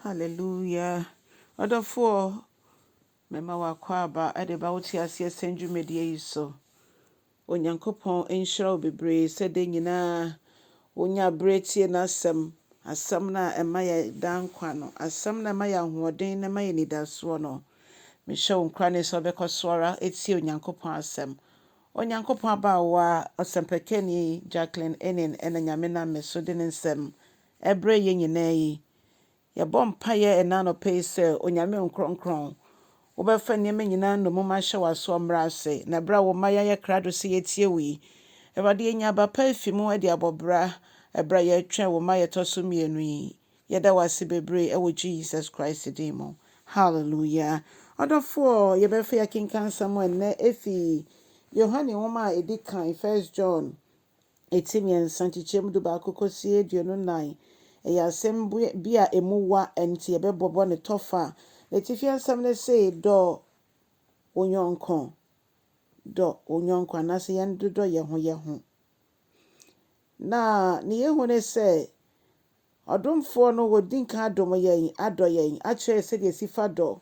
Hallelujah. Ɔdɔfoɔ, mema wo akwaaba de ba wo te aseɛ sɛn dwumadie yi so. Onyankopɔn nhyira wo bebree sɛ da nyinaa wonya berɛ tie n'asɛm, asɛm no a ɛma yɛ daa nkwa no, asɛm no a ɛma yɛ ahoɔden na ɛma yɛ anidasoɔ no. Mehyɛ wo nkuran sɛ wobɛkɔ so ara etie Onyankopɔn asɛm. Onyankopɔn abaawa ɔsɛmpakani Jacqueline Enin ɛna Nyame nam me so de ne nsɛm ɛbrɛ yɛn nyinaa yi. Yɛbɔ mpaeɛ ɛna anɔpa yi sɛ Onyame nkronkron wobɛfa nneɛma nyinaa nnommum ahyɛ w'aso mmerɛ ase na ɛberɛ a wo mma yɛayɛ krado sɛ yɛtie wo yi, Awurade, yɛnya aba pa afi mu de abɔ bra ɛberɛ a yɛretwɛn wo mma yɛtɔ so mmienu yi. Yɛda wo ase bebree ɛwɔ Jesus Christ din mu. Hallelujah. Ɔdɔfoɔ, yɛbɛfa yɛakenka nsɛm ɛnnɛ ɛfi Yohane nwoma a ɛdi kan, First John, ɛti 3 nkyekyɛmu 11 kɔsi 24. Ɛyɛ asɛm bi a ɛmu wa, nti yɛbɛbɔbɔ ne tɔfa. Na atifi asɛm no se, dɔ wo yɔnko, dɔ wo yɔnko anaasɛ yɛndodɔ yɛn ho yɛn ho. Na ne yɛhu ne sɛ ɔdomfoɔ no wɔdi nka adom yɛn, adɔ yɛn, akyerɛ sɛdeɛ si fa dɔ.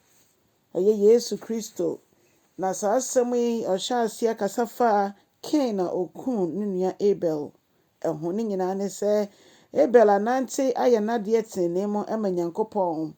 Ɛyɛ Yesu Kristo. Na saa asɛm yi ɔhyɛ aseɛ kasa fa Kain a okum ne nua Abel ɛho. Ne nyinaa ne sɛ Abel anante ayɛ n'adeɛ tenenee mu ama Nyankopɔn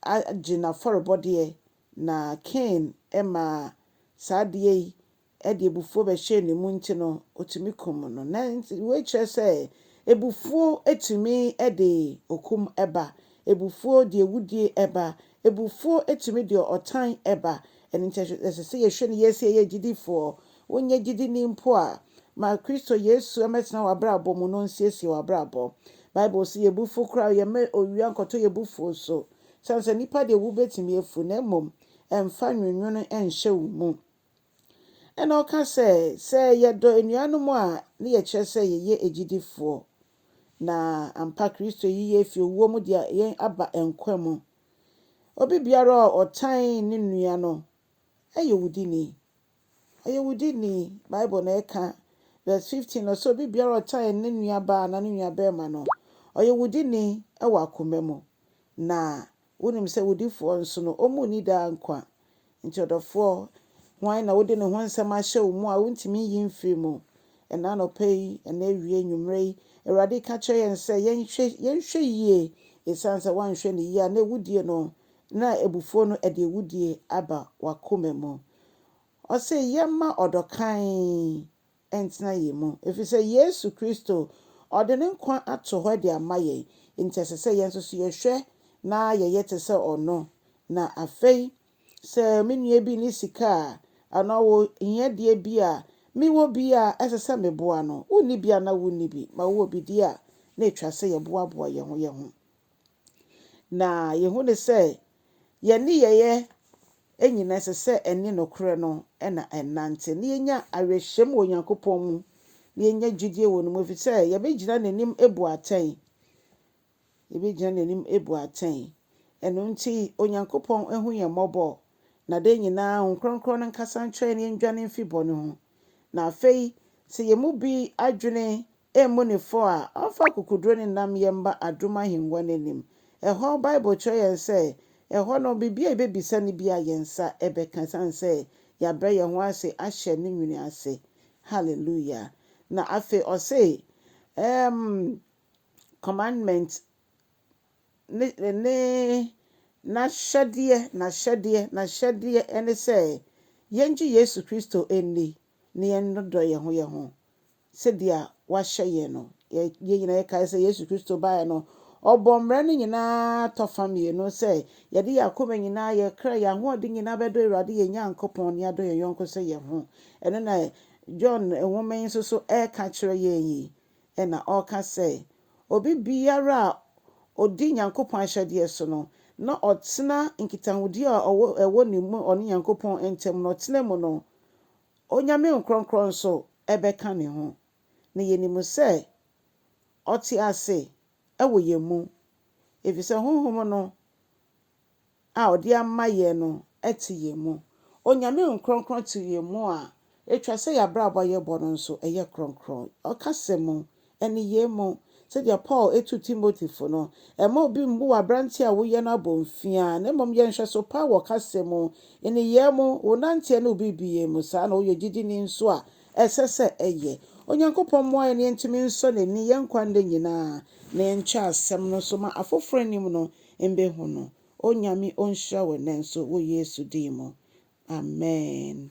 agye n'afɔrebɔdeɛ, na Kain ma saa adeɛ yi ɛde abufuo bɛhyɛɛ ne mu nti no otumi kum no. Na nti wei kyerɛ sɛ ebufuo etumi de okum ɛba, ebufuo de ewudie ɛba, ebufuo etumi de ɔtan ɛba. Ɛno nti ɛsɛ sɛ yɛhwɛ no yie sɛ yɛyɛ gyidifoɔ. Wonyɛ gyidini mpo a, ma Kristo Yesu mmɛtena w'abrabɔ mu na ɔnsiesie w'abrabɔ. Bible sɛ yɛbufu koraa, yɛmma owia nkɔtɔ yɛbufuo so. Sɛne sɛ nipa deɛ wo bɛtumi afu, na mmom ɛmfa nwonwono nhyɛ wo mu. Ɛna ɔka sɛ yɛdɔ anuanom a, ne yɛkyerɛ sɛ yɛyɛ agyidifoɔ. Na ampa Kristo yi yɛ fi owuo mu de yɛn aba nkwa mu. Obi biara a ɔtan ne nua no ɛyɛ wudini. Ɔyɛ wudini. Bible na ɛka verse 15 no sɛ obi biara a ɔtan ne nua baa anaa ne nua bɛrima no, ɔyɛ wudini ɛwɔ akoma mu. Na wonim sɛ wudifoɔ nso no, ɔmu nni daa nkwa. Nti ɔdɔfoɔ, hwan na wode ne ho nsɛm ahyɛ wo mu a wontumi nyi mfiri mu? Ɛna anɔpa yi, ɛna awie nnwummerɛ yi, Awurade ka kyerɛ yɛn sɛ yɛnhwɛ yie, ɛsiane sɛ woanhwɛ no yie a, na ewudie no, na ebufuo no ɛde ewudie aba w'akoma mu. Ɔse yɛmma ɔdɔ kann ntena yɛn mu, ɛfiri sɛ Yesu Kristo ɔde ne nkwa ato hɔ de ama yɛn. Nti ɛsɛ sɛ yɛn nso so yɛhwɛ na yɛyɛ te sɛ ɔno. Na afei sɛ me nua bi ne sika a, anaa ɔwɔ hiadeɛ bi a, mewɔ bi a ɛsɛ sɛ meboa no. Wonni bi a na wonni bi, ma wowɔ bi di a, na etwa sɛ yɛboaboa yɛn ho yɛn ho. Na yɛhu ne sɛ yɛn nneyɛeɛ nyinaa ɛsɛ sɛ ɛne nokorɛ no ɛna ɛnante, na yɛnya awerɛhyɛm wɔ Onyankopɔn mu, na yɛnya gyidie wɔ ne mu, ɛfiri sɛ yɛbɛgyina n'anim ebu atɛn. Yɛbɛgyina n'anim ebu atɛn. Ɛno nti Onyankopɔn ehu yɛn mmɔbɔ, na de nyinaa Honhom Kronkron no nkasa nkyerɛ yɛn, yɛndwane mfi bɔne ho. Na afei sɛ yɛn mu bi adwene emmu ne fɔ a, ɔmfa akokoduro ne nam yɛn mma adom ahengua n'anim. Ɛhɔ Bible kyerɛ yɛn sɛ ɛhɔ no biribi a yɛbɛbisa no bi a yɛn nsa ɛbɛka, ɛsiane sɛ yɛabrɛ yɛn ho ase ahyɛ ne nwini ase. Hallelujah. Na afei ɔse commandment ne n'ahyɛdeɛ ɛne sɛ yɛngye Yesu Kristo nni na yɛnnodɔ yɛn ho yɛn ho sɛdeɛ wahyɛ yɛn no. Yɛn nyinaa yɛkae sɛ Yesu Kristo baeɛ no, ɔbɔ mmara no nyinaa tɔfa mmienu sɛ yɛde yɛn akoma nyinaa, yɛn kra, yɛn ahoɔden nyinaa bɛdɔ Awurade yɛn Nyankopɔn ne yɛadɔ yɛn yɔnko sɛ yɛn ho. Ɛno na John nwoma yi nso so ɛreka kyerɛ yɛn yi. Ɛna ɔreka sɛ obi biara a ɔdi Nyankopɔn ahyɛdeɛ so no, na ɔtena nkitahodie a ɔwɔ ɛwɔ ne mu ɔne Nyankopɔn ntam no, ɔtena mu no, Onyame nkronkron nso ɛbɛka ne ho. Na yɛnim sɛ ɔte ase ɛwɔ yɛn mu, ɛfiri sɛ Honhom no a ɔde ama yɛn no ɛte yɛn mu. Onyame nkronkron te yɛn mu a, etwa sɛ yɛabrabɔ a yɛbɔ no nso ɛyɛ kronkron. Ɔkasa mu ɛne yɛn mu. Sɛdeɛ Paul tu Timothy fo no, mma obi mmu w'aberanteɛ a woyɛ no abomfiaa, na mmom yɛ nhwɛso pa wɔ kasa mu, nneyɛɛ mu, wo nanteɛ ne wo biribiara mu. Saa na woyɛ gyidini nso a, ɛsɛ sɛ ɛyɛ. Onyankopɔn mmoa yɛn na yɛntumi nsɔ n'ani yɛn nkwa nna nyinaa, na yɛnkyɛ asɛm no nso ma afoforɔ anim no mbɛhu no. Onyame ɔnhyira wo nnɛ nso wɔ Yesu din mu. Amen.